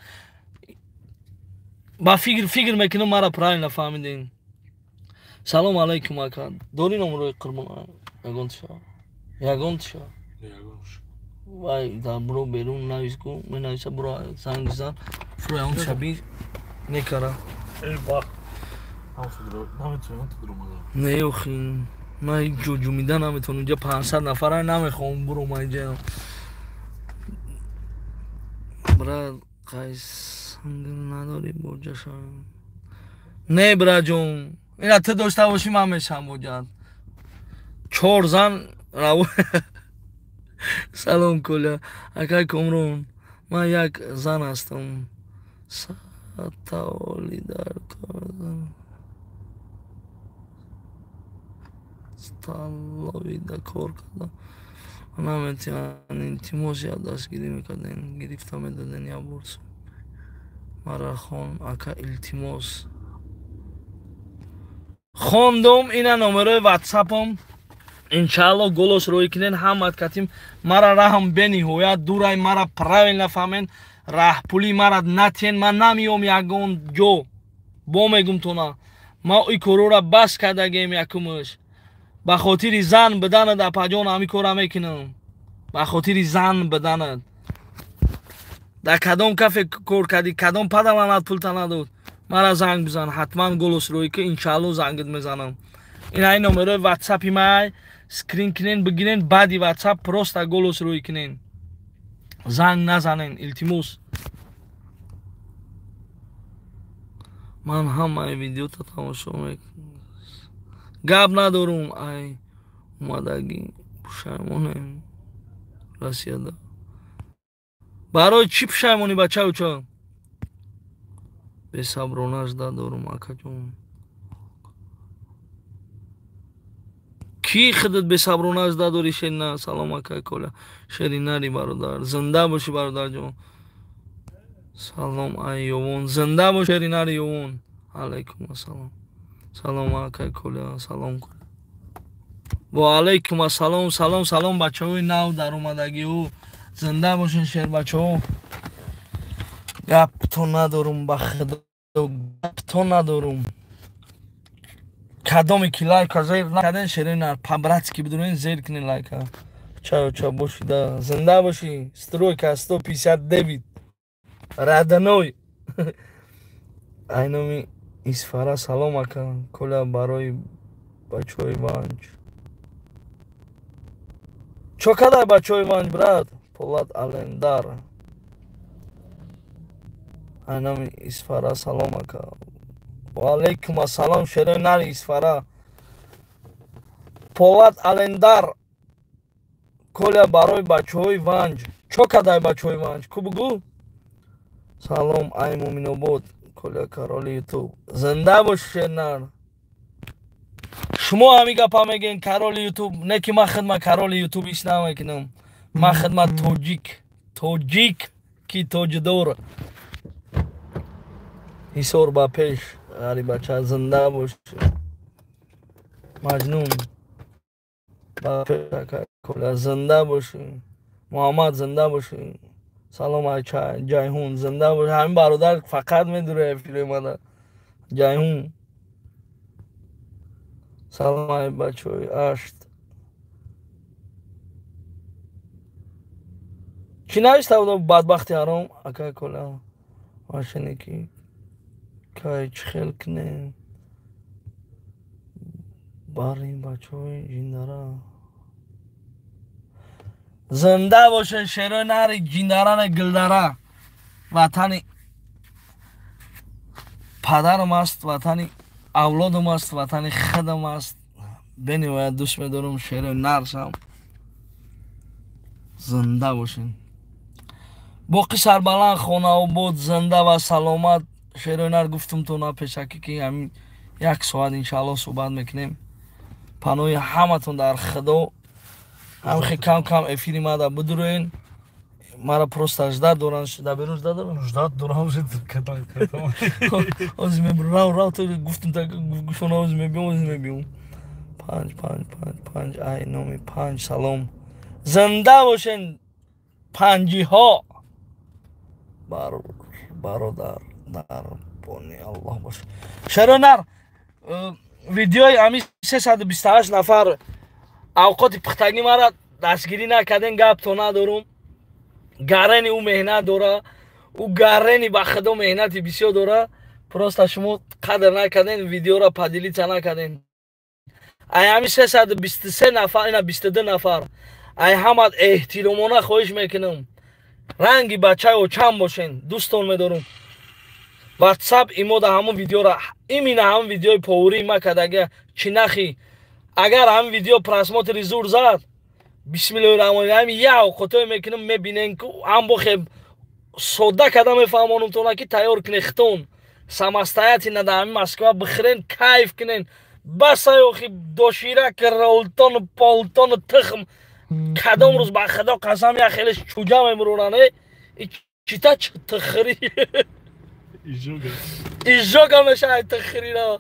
Ба фикр мекунам, мара правильно фаҳмидин. Салом алайкум, ака. Дори номерои Қурбон? Ягонтиша, ягонтиша? Вай, дар буро берун навис ку, менависа. Буро, занг зан, фуро, ягонтиша би некара. Не, охи, ман ҳеҷ ҷо ҷумида наметавонам. Инҷа 500 нафара, намехоҳам буром инҷа. Брат, қайсангил надорӣ, боҷа шавем? Не, браҷон, ина ту дошта бошӣ, ман мешавам боҷат. Чор зан рав. Салом, Коля. Акай Комрон, ман як зан ҳастам, сатаоли дар сталовида кор кардам, наметавонам. Илтимос, як дастгирӣ мекардем, гирифта медодем як бор. Мара хон, ака, илтимос. Хондум. Ина номерои ватсапам. Иншаалло, голос рӯй кунен, ҳамат катим. Мара раҳм бениҳоят дурай, мара правильно фаҳмен. Раҳпулӣ мара натиен, ман намеём ягон ҷо. Бо мегум тона, ма и корора бас кардагем. Якумаш, ба хотири зан биданад, апаҷон, ҳамин кора мекунам, ба хотири зан биданад. Дар кадом кафе кор кардӣ, кадом падаланат пулта надод? Мара занг бизан, ҳатман голос рӯй ки, иншаалло, зангит мезанам. Ина ин номерои ватсапи май, скрин кунен, бигирен. Баъди ватсап просто голос рӯй кунен, занг назанен, илтимос. Ман ҳамаи видеота тамошо мекунам, гап надорум. Ай омадагӣ пушаймонем Россияда. Барои чӣ пушаймонӣ, бачауча? Бесаброна жда дорум, акаҷон. Кӣ худат бесаброна жда дорӣ, шерина? Салом, акай Коля. Шеринари бародар, зинда бошӣ, бародарҷон. Салом, ай Ёвон. Зинда бош, шеринари Ёвон. Алайкум ассалом. Салом, акай Коля. Салом, ва алайкум ассалом. Салом, салом, бачаҳои нав даромадагиҳо, зинда бошен, шербачаҳо. Гапто надорум, ба худо, гапто надорум. Кадоме ки лайка зер накарден, шеринар, по-братски бидурен, зер кунен лайка. Чао, ча боши да, зинда бошӣ. Стройка 159, родной. Айноми Исфара. Салом, ака Коля. Барои бачаҳои Ванҷ чо кадай, бачаҳои Ванҷ, брат? Полат Алендар. Айноми Исфара. Салом, ака. Ваалайкум ассалом, шерои нари Исфара. Полат Алендар. Коля, барои бачаҳои Ванҷ чо кадай, бачаҳои Ванҷ ку, бугӯ. Салом, ай Муминобод. Коля, короли Ютуб, зинда бош, шернар. Шумо ҳамин гапа мегӯен, короли Ютуб. Не ки ман хидмат короли Ютуб иш намекунам, ман хидмат тоҷик, тоҷик ки тоҷдор. Ҳисор ба пеш, ғарибача, зинда бош. Маҷнун ба пеш. Коля, зинда бошӣ. Муҳаммад, зинда бошӣ. Салом, айча Ҷайҳун, зинда бош. Ҳамин бародар фақат медура эфири мада. Ҷайҳун, салом. Ай бачаҳои Ашт, чӣ нависта будам, бадбахти ҳаром? Ака Коля, машине ки Кай чӣ хел кунем? Барин бачаҳои ҷиндара. Зинда бошед шерои нари ҷиндарани гилдара. Ватани падарам аст, ватани авлодам аст, ватани худам аст. Бениҳоят дӯст медорам шерои наршам. Зинда бошед. Боқӣ сарбаланд, хонаобод, зинда ва саломат. Шерои нар гуфтум то на пешакӣ ки ҳамин як соат иншааллоҳ суҳбат мекунем. Паноҳи ҳаматон дар Худо. Ҳамхе кам кам эфири мада бидуроен. Мара просто ждать доран, да берун ждать доран? Ждать дорам, катам. Ози мебру, рав, рав, то гуфтум так гушона ози мебиём, ози мебиём. 5 5 5 5 ай номи 5 салом. Зинда бошен панҷиҳо. Бародар дар бони Аллоҳ бош. Шеронар видеои ами 328 нафар авқоти пухтагӣ мара дастгирӣ накарден, гап то надорум. Гарени ӯ меҳнат дора, ӯ гарени ба худо меҳнати бисёр дора. Просто шумо қадр накарден, видеоро поделиться накарден. Ай ҳами 323 нафар, ина 22 нафар. Ай ҳамат эҳтиромона хоҳиш мекунам. Ранги бачаи очам бошен, дӯстон медорум. WhatsApp имода ҳамон видеоро, имина ҳамон видеои повурии ма кардага чинахи. Агар ҳамин видео просмотри зур зад, бисмиллоҳи раҳмони раҳим, як овқотое мекунам, мебинен ку ҳам бохе содда карда мефаҳмонам тона ки тайёр кунед хитон. Самостоятельно дар ҳамин Москва бихӯрен, кайф кунен. Басай охи доширак, ролтону полтону тухм. Кадом рӯз ба худо қасам як хелеш чуҷа мебуроран, э? Чита тухри. Изжога. Изжога мешавад тухриро.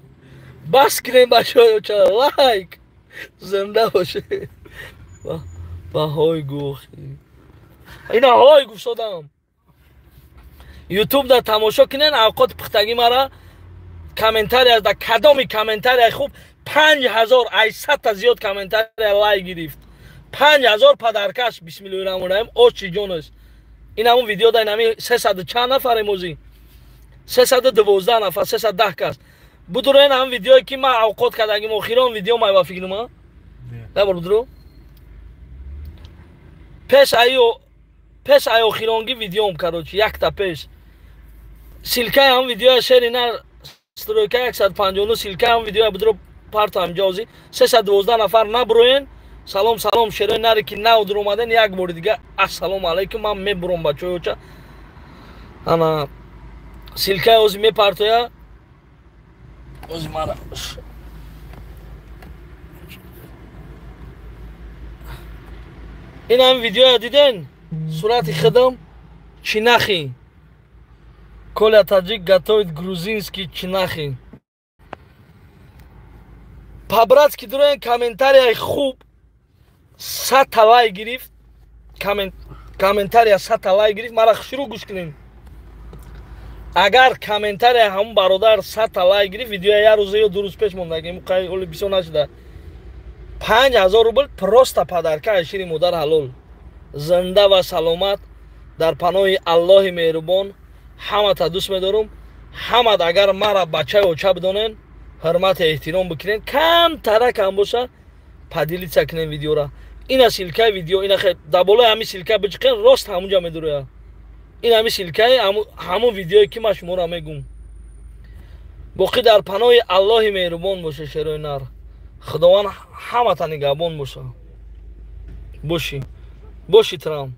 Бас кунем бачаҳои оча, лайк. Зинда боше. Баҳой гуфт. Ина ҳой гуфтодам. Ютуб да тамошо кунен, авқоти пухтагӣ мара комментария да кадоми комментария хуб 5800 та зиёд комментария лайк гирифт. 5000 падаркаш бисмиллоҳи раҳмони раҳим очи ҷонаш. Ин ҳамон видео да инами 300 чанд нафарем озӣ? 312 нафар, 310 кас. Будуро ин ҳам видеое ки ман авқот кардагим, охирон видео май ба фикрма? Не бор будуро? Пеш ай охиронги видеом, короче, якта пеш. Ссылкаи ҳам видеоя шери на стройка 159, ссылкаи ҳам видеоя будуро парто ҳам ҷози. 312 нафар набуроен. Салом, салом, шерои наре ки нав дур омаден, як бори дига ассалому алайкум, ман мебурам бачаҳои оча. Ана ссылкаи ози мепартоя. Ози мара ин ҳам видеоя диден? Сурати худам чинахи. Коля Таджик готовит грузинский чинахи. По-братски дуроен комментарияи хуб 100 лайк гирифт. Комментария 100 лайк гирифт. Мара шурӯъ гӯш кунем. Агар комментария ҳамон бародар 100 лайк гирифт, видеоя як рӯза ё ду рӯз пеш мондаги, оли бисёр нашуда. 5000 рубл просто подарка аз шири модар ҳалол. Зинда ва саломат дар паноҳи Аллоҳи меҳрубон. Ҳамата дӯст медорум. Ҳамат агар мара бачаи оча бидонен, ҳурмату эҳтиром бикунен, камтара кам боша, поделиться кунен видеора. Ина ссылкаи видео, ина хе дар болои ҳамин ссылка биҷиқен, рост ҳамунҷа медуроя. Ин ҳамин ссылкаи ҳамон видеое ки ман шуморо мегум. Боқӣ дар паноҳи Аллоҳи меҳрубон боша шерои нар. Худованд ҳамата нигаҳбон боша. Боши. Боши Трамп.